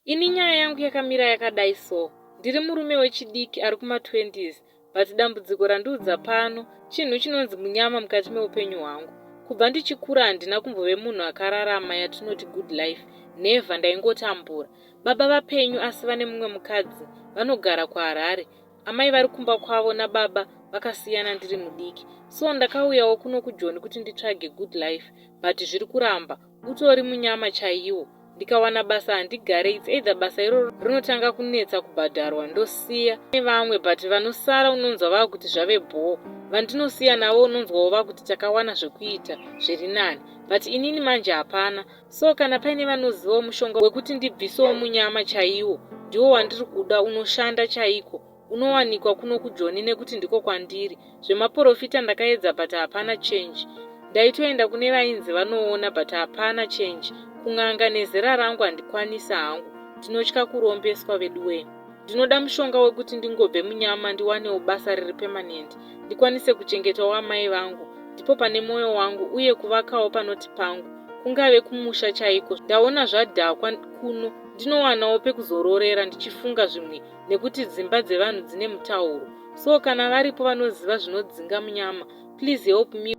Ini nyaya yangu yakamira yakadai so. Ndiri murume wechidiki ari kuma 20s but dambudziko randiudza pano chinhu chinonzi munyama mukati meupenyu hwangu. Kubva ndichikura handina kumbove munhu akararama yatinoti good life never ndaingotambura. Baba vapenyu asi vane mumwe mukadzi vanogara kuHarare. Amai vari kumba kwavo nababa vakasiyana ndiri mudiki so ndakauyawo kuno kuJoni kuti nditsvage good life but zviri kuramba. Utori munyama chaiwo. Ndikawana basa handigare it's either basa iroro rinotanga kunetsa kubhadharwa ndosiya nevamwe but vanosara unonzwa vakuti zvave bhoo vandinosiya navo unonzwawo vakuti takawana zvekuita zviri nani but inini manje hapana so kana paine vanozivawo mushonga wekuti ndibvisewo munyama chaiwo ndiwo wandiri kuda unoshanda chaiko unowanikwa kuno kujoni nekuti ndiko kwandiri zvemaporofita ndakaedza but hapana change ndaitoenda kune vainzi vanoona but hapana change kun'anga nezera rangu handikwanisa hangu ndinotya kurombeswa veduwee ndinoda mushonga wekuti ndingobve munyama ndiwanewo basa riri permanent ndikwanise kuchengetawo amai vangu ndipo pane mwoyo wangu uye kuvakawo panoti pangu kungave kumusha chaiko ndaona zvadhakwa kuno ndinowanawo pekuzororera ndichifunga zvimwe nekuti dzimba dzevanhu dzine mutauro so kana varipo vanoziva zvinodzinga munyama please help me.